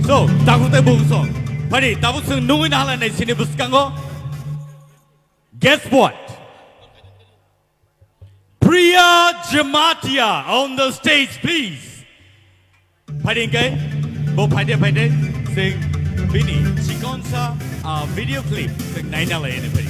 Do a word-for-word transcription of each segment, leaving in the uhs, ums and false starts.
So, takhuk tei bukhuk song. Phari, tabuk chwng nugwi nahalai nai sini bwskango. Guess what? Priya Jamatia on the stage, please. Phari hingke, bo phaide phaide, chwng bini chikonsa, ah, video clip chwng naina lai ani phari.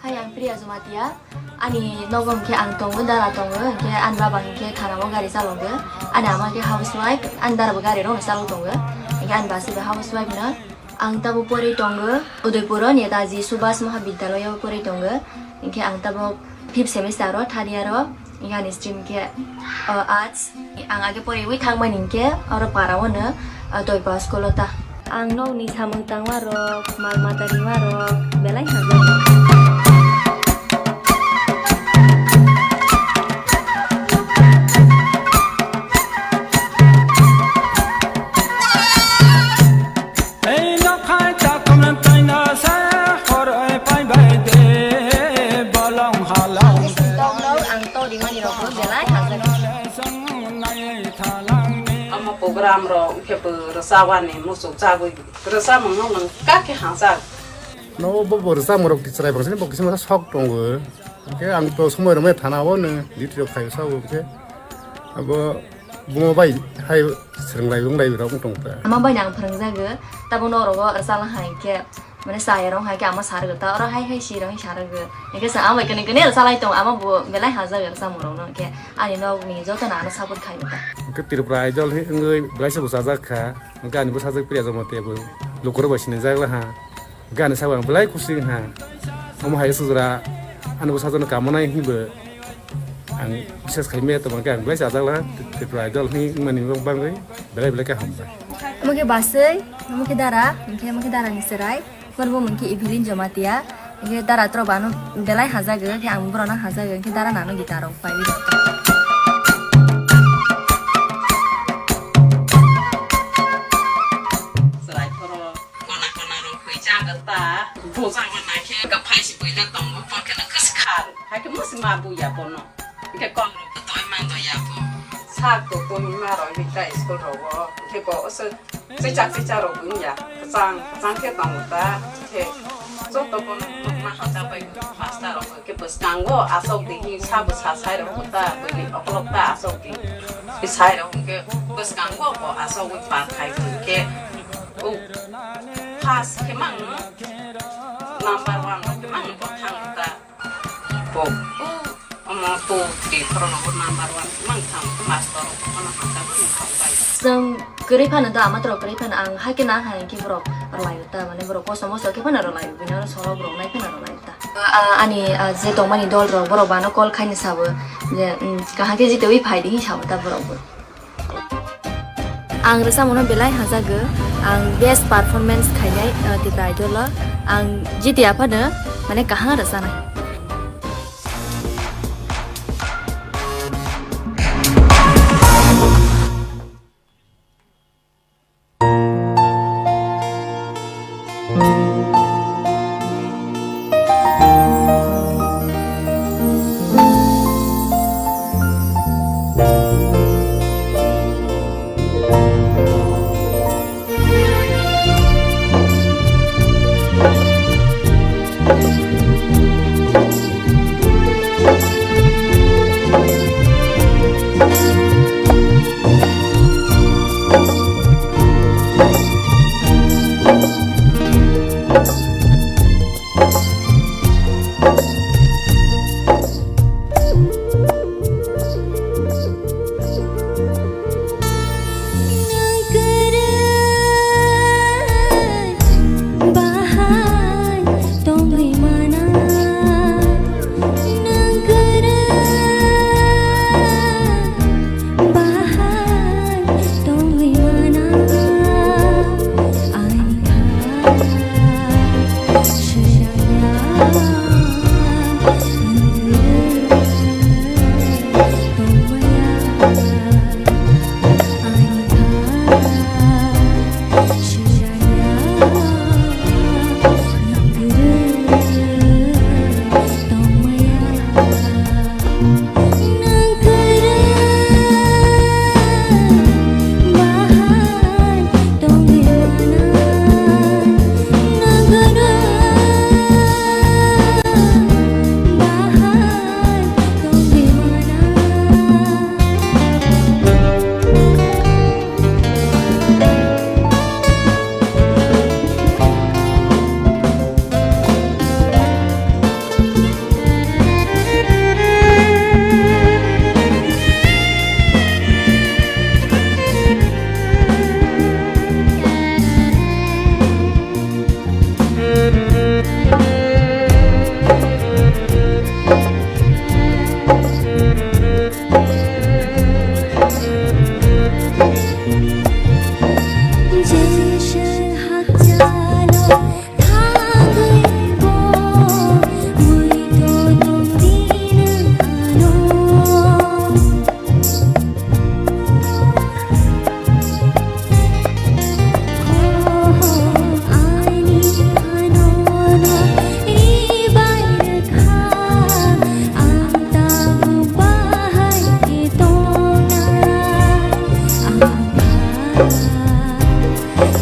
Hai, ang Priya Jamatia. Ani nogo hwnkhe ang tongo, dara tongo, hwnkhe ani baba hwnkhe thanao gari chalogo. Ani ama khe housewife, ani dara bo gari rokno chalok tongo. Hwnkhe ani basi bo housewife no. Ang tabuk porwi tongo Udaipuro Netaji Subhas Mahabidyalaya o porwi tongo. Hwnkhe ang tabuk fifth semester o, third year o. Hwnkhe ani stream khe, o, arts. Ang age poriwi thangmani hinkhe oro para o no, o, Toipa school o ta. Ang nokni samung tangma rok, mal mata rima rok belai hamjak. Tei nokhai chakhumna twi no se horoi phai bai de bolong halong. Tokno ang to rimani rokbo belai hamjak. Omo program rok khe bo rwchapani muchuk chagwi rwchapmung no nang kha khe hamjak. No bo bo rwchapmung rok chwrai bangsini bo kisa sok tongo. Hwnkhe ang to somoi rwmai thana o nw duty rok khai sao hwnkhe abo. Bumo bai hai swrwng lai wng lai rok wng tong ta. Ama bai nang phwrwng jago, tabuk norok o rwchapla hai khe, mane chaya rok hai khe ama sa rwgo ta, oro hai hai si rok sa rwgo. Hingke sa ama bai kene kene rwchap lai tong, ama bo belai ha jago rwchapmung rok no, hingke ani nok ni joto no ano support khai ta. Hingke Tripura Idol hi wngwi belai se bwsajak kha, hingke ani bwsajak Priya Jamatia bo lukurok bai sinijak la ha. Gana sabo ang belai kusi wngha. Omo hai sujra ani bwsajwkno kamanai hinwi bo ang bisas khai maya tongma khe ang belai chajak laha. Tripura Idol hinwi wngmani bagwi belai belai khe hambai. Omo khe baswi, omo khe dara, hwnkhe omo khe dara ni chwrai. Omo khe Evelyn Jamatia. Hwnkhe dara rok bo ano belai hajago, khe ang borok no hajago, hwnkhe dara no ano guitar rok pai. Chwrai phoro. Kona kona rok hoi jaga ta. Bo jaga na khe kaphai si boila tongo, bo khe no kwskhar. Hai khe musi ma buya bono. Hingke kok rok bo toi man do ya bo. Sak to toi ma roi hita school rogo. Hingke bo se chicha chicha rok wngya. Kwchang kwchang khe tongo ta. Hingke joto bono ma hacha bai master rok. Hingke bwskango asok di hi sabo sa sai rok ta. Bini okolok ta asok di. Hi sai rok hingke bwskango bo asok wi pa khai hingke. O, first khe mang no, number one rok khe mang no bo thang ta. Bo, o, omo two, three, four rok bo number one khe mang thang, master rok bono hamjakgo ni thang bai. Chwng kwrwi phano do, ama toro kwrwi phano ang hai khe na hai khe borok rwlai ta, mane borok kosto mosto khe phano rwlai, bini oro solo borok nai phano rwlai ta. A, ani, a, je tongmani dol rok borok bano call khai ni sabo je, mm, kaham khe jitewi phai di hinwi sabo ta borok bo. Ang rwchapmungno belai hamjakgo, ang best performance khainai, uh, Tipra Idol o. Ang jiti aphano mane kaham rwchanai.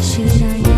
Chwrai